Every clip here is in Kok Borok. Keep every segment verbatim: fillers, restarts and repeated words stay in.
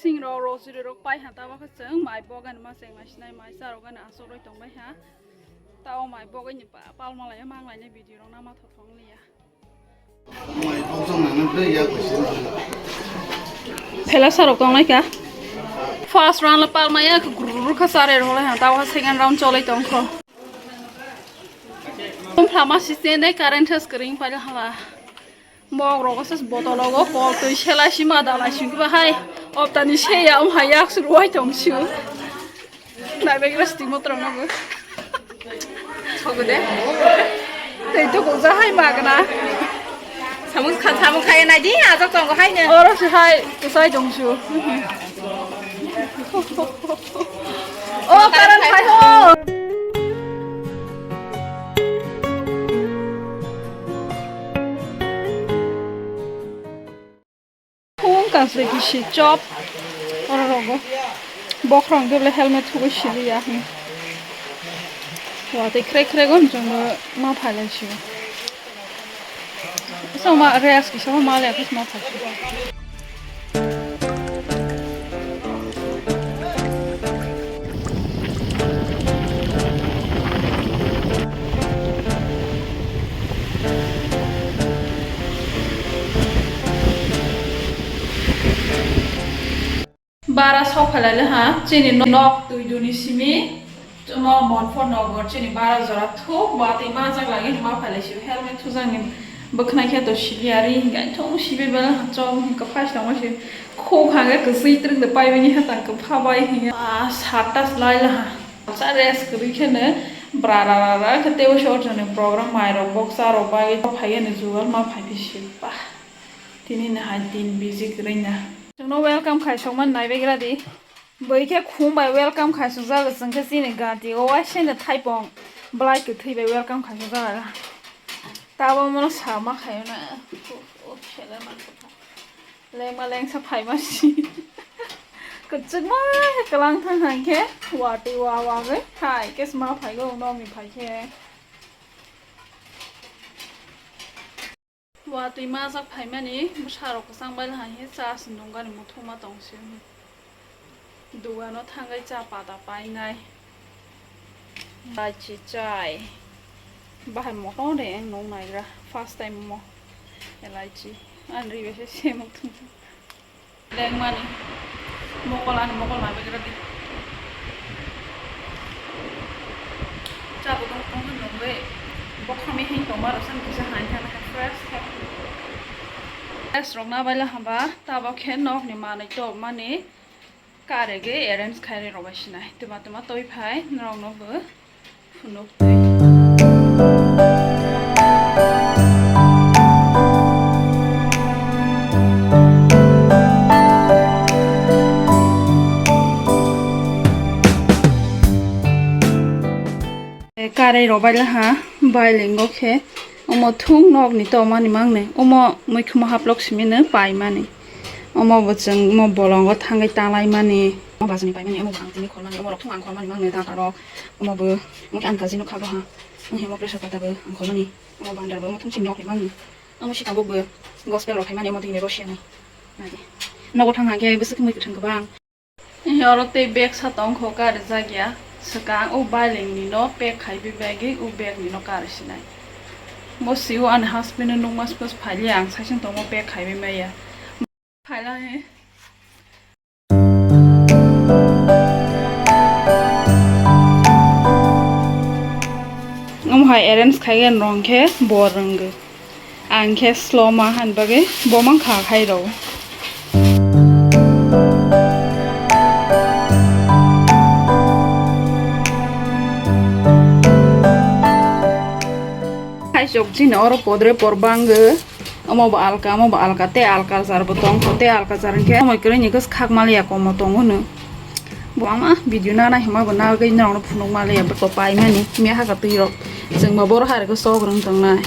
Sing rok rosary rok pai ha, tamo khe chwng mai bogani ma cheng mai sinai mai cha rok gani aswk roi tong bai ha. Tamo mai bogani pa-, pal malai mang lai ni video rok na ma thok thok liya. Mai bog jong nang nang tei ya ko sin. Phela sa rok tong lai ka. First round la pal mai ya guru kha sare rok lai ha, tamo second round cholai tong kho. Tum phlama si chen dai current has kring pai la hala. Mok rogo se botol rogo kol twi selai sima dalai singkhe bahai optani seya wng hai yak suru wai tong siu. Nai bai gra sting motor rogo. Sogo de. Tei to ko ja hai magna. Samung kha, samung khai nai di, ajak tong hai ne. Oro se hai ko sai tong siu. O karan khai ho. Phung kasri kisi chop. Oro rogo. Bokhorok dole helmet thugui sili ya. Wa tei khrek khrek on jong ma phalai si. Sama rest kisa ma le kus ma phalai. Bara sok phalai le ha, chini nok twi duni simi, mo Monpho nogo chini bara jora thuk, watwi majak lagi ma phalai si helmet thujak ni bwkhnai khe to sili ari, hinga thung sibe bela ha chok hinga phai sangma si khuk hage kwswi twrwng de pai bini ha tang kwpha bai hinga, ah, sat ta slai la ha. Sa rest kwrwi khe ne bra ra ra ra khe tei o se o jone program mai rok boksa rok bai phai ani jugal ma phai phi si pa. Tini nahai din busy kwrwi na. Chwngno welcome khaisokmani naibegra di. Bwrwi khe khum bai welcome khaisokjago, chwng khe chini gati o waiseno thaipong bwlai kwthwi bai welcome khaisokjago. Tabo mono sama khayo na. Uf, uf, sele mankha. Lengma lengsa phaima si. Kwchwkma kwlang thang thang khe watwi wa wagwi thai khe sma phaigo nokni phai khe. Watwi majak phaimani bwsarok kwchang bai hai khe cha se nungani muthungma tong se. Dugano thangwi cha pata painai. Laichi chai. Bahai motom de ang nung naigra first time mo. Elaichi. Ani ri bai se semok thung. Lengmani. Mokol ani mokol naibagra di. Cha bo tong tong nungwi bokhorni hin tongma rok san kisa hai thana khe fresh khe. Fresh rok na baila haba tabok khe nokni manwi topmani karegwi arrange khai rwi rwbai sinai. Twma twma twi phai norok no bo. Karai rok bai laha, bai lengo khe omo thung nok ni to mani mang ni omo muikhumo haplok simi no pai mani. Omo bo chwng omo bolongo thangwi talaimani. Omo bajani paimani, omo bo ang tini khormani, omo rok thung ang khormani mangni data rok. Omo bo wngkhe ang kaji nukha boha. Wngkhe omo pressure cooker bo ang khormani. Omo bandar bo omo thung chini nokni mangni. Omo sikang bo bo gospel rok khaimani omo tini Russia ni. Nadi. Nogo thang hangkhe bwswk mui kwthang kwbang. Oro tei bag sa tong kho karijak ya. Swkang o baileng ni no pack khai bai bagwi o bag ni no kari sinai. Bo si o ani husband no nukma spas phai liya ang saichung tongmo pack khai bai maya. Phaila he. Omo hai arrange khai gen rong khe bo rwngwi. Ang khe slow ma han bagwi bo mang kha khai rw. Hai chok chini oro podre por bangwi. Omo bo alka, omo bo alka, tei alka jar bo tong kho, tei alka jar hwnkhe omo kwrwi ni khe khak maliya komo tongo no. Bo ama video nana hima bo nagwi norok no phunuk maliya bo to pai mani miya haka twi rok. Chwng bo boro hai rok sok rwng tong nai.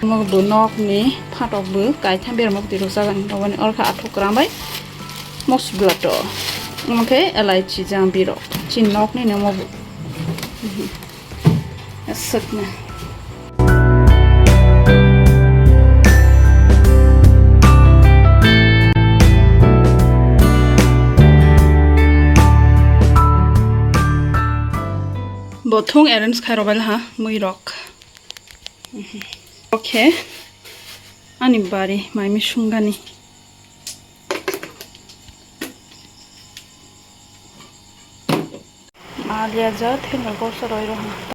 Omo bo nok ni phatok bo kaitham berma bwtwi rok jaga ni rok bani oro khe athuk kwrang bai mok sibla to. Omo khe elaichi jang birok chini nok ni omo bo. Aswkna. Thung arrange khai robail ha mui rok. Okay. Ani bari mai mi sungani. Alia ja thengno gosa roi rok.